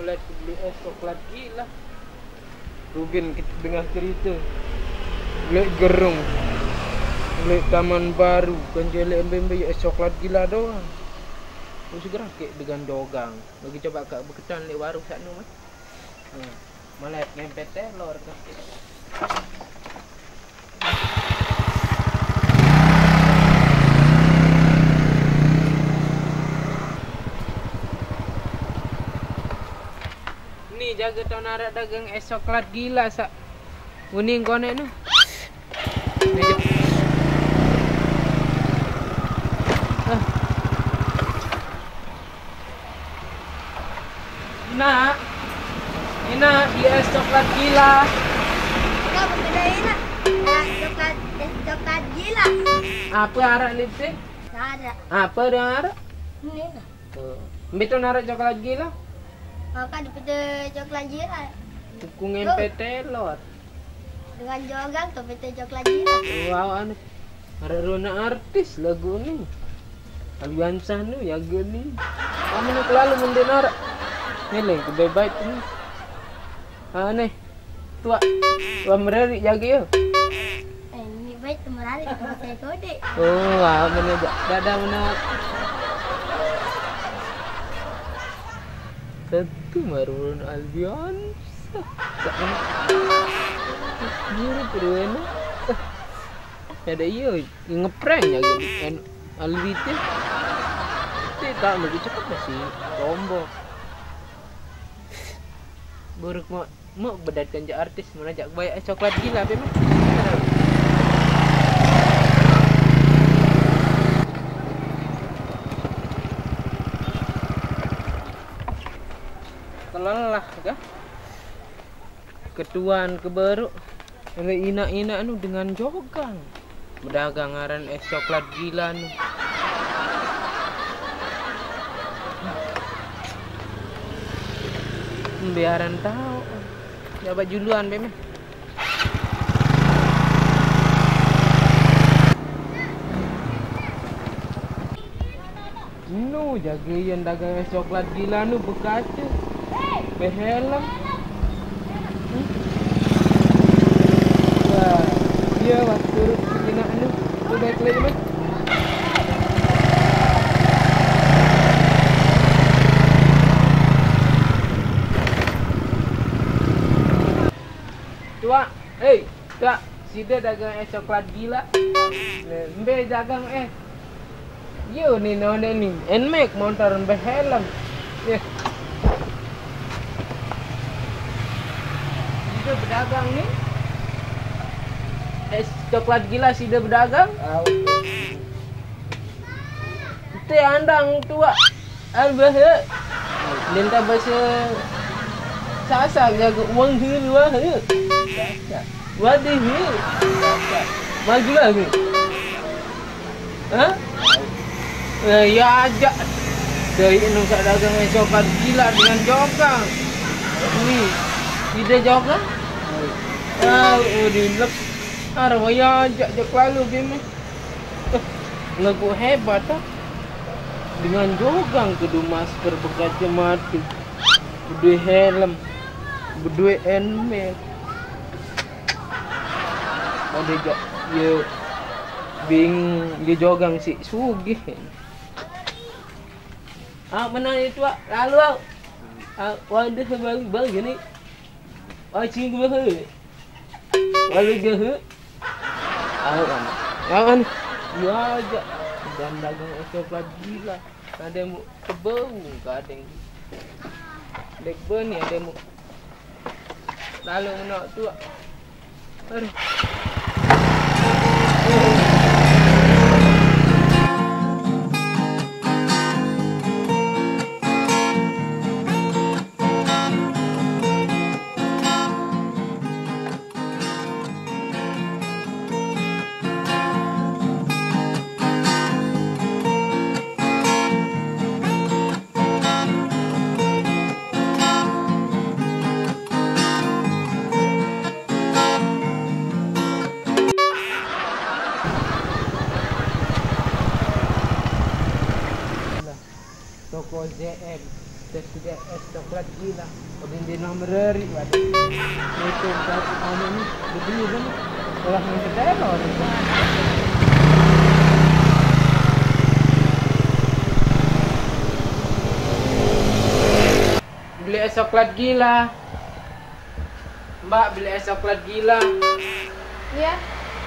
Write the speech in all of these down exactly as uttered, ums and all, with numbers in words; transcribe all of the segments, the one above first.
Lihat beli es coklat gila. Rugen kita dengar cerita. Lek gerung. Lek taman baru. Kan jelek embe-embe es coklat gila doang. Terus gerak kek dengan jogang. Bagi coba kak beketan lek warung sakno mah. Hmm. Malah ngempet telor kak. Ni jaga tau narak dagang es coklat gila sak. Uning konek nu. Ina, ina, di es coklat gila. Enggak, bukan ina. Nah, coklat, es coklat gila. Apa arak lipstick? Enggak ada. Apa dia arak? Ini nah. Oh. Mbe tau narak coklat gila? Maka dipete coklat gila. Tukung Tuh. Empet telor. Dengan jogang tuh pete coklat gila. Wow, anu. Ada rona artis lagu ni. Alwi Ansah nu jaga ni. Kamu ni kelalu mende narak. Ni le, kebebaik ni. Ah, ni. Tuak. Tuak merari jaga ya. Eh, ni baik tu merari tu saya kode. Oh, wah, mana ja-, dada mana. Tentu marun Alwi Ansah. Mirip Rwena. Ada iya ngeprank ya gitu. En-, Alwi teh. Teh tak lagi cakap masih lombok. Buruk mau, mau bedatkan je artis, mau ajak baik, eh, coklat gila apa mah? Kelelah kah? Ketuan ke baru. Oleh inak-inak nu dengan jogang. Bedagang aran es coklat gila nu. Biaran tahu. Coba juluan be meh. Nu jaga yang dagang es coklat gila nu bekaca. Behelm. Hmm? Wah, iya wah turut si inak nu. Tu baik lagi mah. Tuak, hei, tuak, sida dagang es coklat gila. Mbe dagang eh. Yo ni nonde ni, Nmax motor behelm. Ye. Sida bedagang ni. Es coklat gila sida bedagang. Te andang tuak. Albahe. Minta bahasa Sasak jaga uang he dua he. Wadi he. Maju lagi. Hah? Eh, ya aja. Dari nu sak dagang es coklat gila dengan jogang. Ni, ide jogang? Ah, udah lep. Arwah ya aja jok lalu gini. Eh, lagu hebat ah. Dengan jogang kudu masker, bekacamata, bedue helm, bedue Nmax. Pada jak ye bing ye jogang si sugih. Ah, menang itu ah, lalu ah. Ah, waduh bang bang gini. Ah, cing gue. Lalu gahe. Awan. Awan. Ya aja. Dan dagang es coklat gila. Ada mu kebau, kadang. Dek beni ada mu. Lalu menok tu. Aduh. Toko Z M. Terus juga es coklat gila. Odin di nomor hari, waduh. Itu satu anu nih, gede itu nih. Kalau yang teror itu. Beli es coklat gila. Mbak, beli es coklat gila. Iya,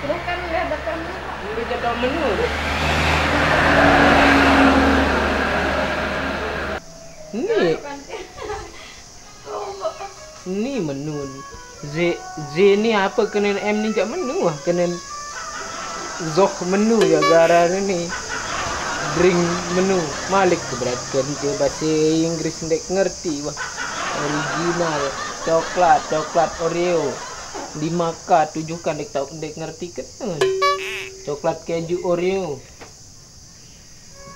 silahkan lihat daftar menu, Pak. Ini jadwal menu. Ini. Ini menu ni. Z, Z ni apa kena M ni kat menu lah. Kena Zoh menu ya gara ni. Drink menu. Malik ke berat kerja bahasa Inggris ndek ngerti wah. Original. Coklat, coklat Oreo. Lima K, tujuh K ndek tak ndek ngerti kena. Coklat keju Oreo.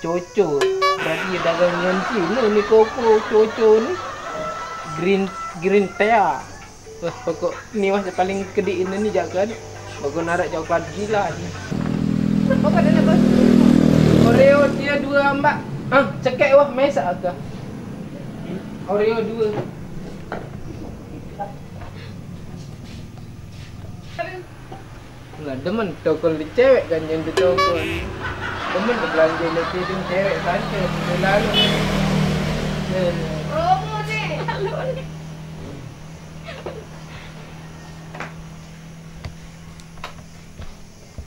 Coco. Berarti dia dagang dengan Cina ni koko Coco ni. Green, green tea. Wah, pokok ni wah paling kedik ini ni jaga ni. Pokok narak coklat gila ni. Pokok dia bos. Oreo dia dua, Mbak. Ah, cekek wah mesak aku. Oreo dua. Lah demen tokol di cewek kan yang di tokol. Demen di belanja di cewek kan cewek di lalu. Promo nih. Halo nih.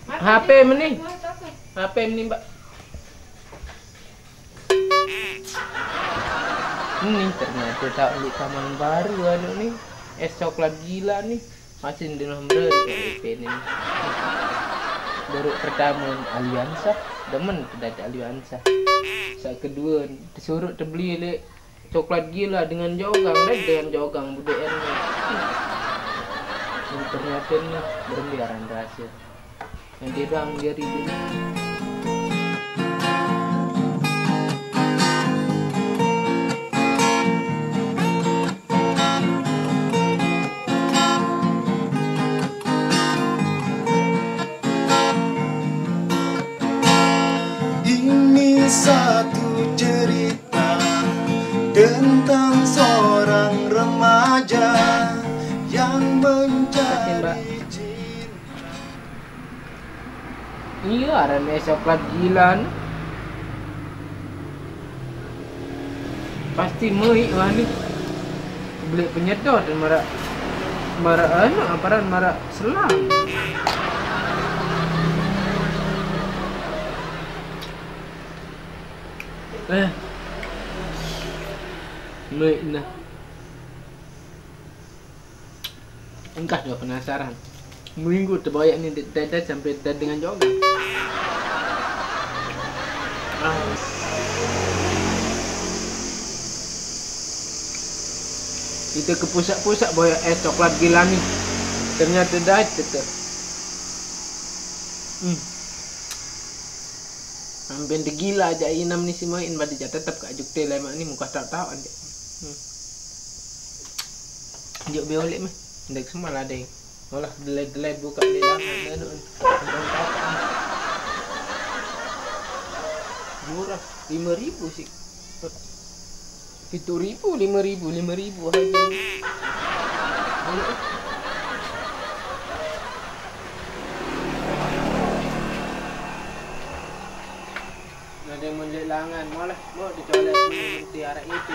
H P meni. H P meni, Mbak. Ini ternyata tak beli taman baru anu nih. Es coklat gila nih. Masih di nomor P N ini. Baru pertama Aliansa, demen tidak Aliansa. Saat kedua disuruh terbeli le coklat gila dengan jogang, dan dengan jogang budek ni. Ini ternyata ni berembiaran rasa. Yang dia doang dia ribut. Ini satu cerita tentang seorang remaja yang mencari cinta. Iya, arane coklat gila ni. Pasti meik wah ni. Beli penyedot dan marak, marak anu, aparan marak selang. Eh. Meik nah. Engkah dah penasaran. Minggu terbaik ni dada sampai dada dengan joget. Ah. Kita ke pusat-pusat boya es coklat gila ni. Ternyata dah itu tu. Hmm. Hampir digila aja inam ni si main pada jatuh tetap kat juk teh lemak ni muka tak tahu aja. Hmm. Juk biolek meh. Ndek semua lah deh. Malah delai-delai buka di dalam ada tu. Murah lima ribu sih. Pitu ribu, lima ribu, lima ribu aja. Ada yang melihat langan, malah mau dicolek menti arah itu.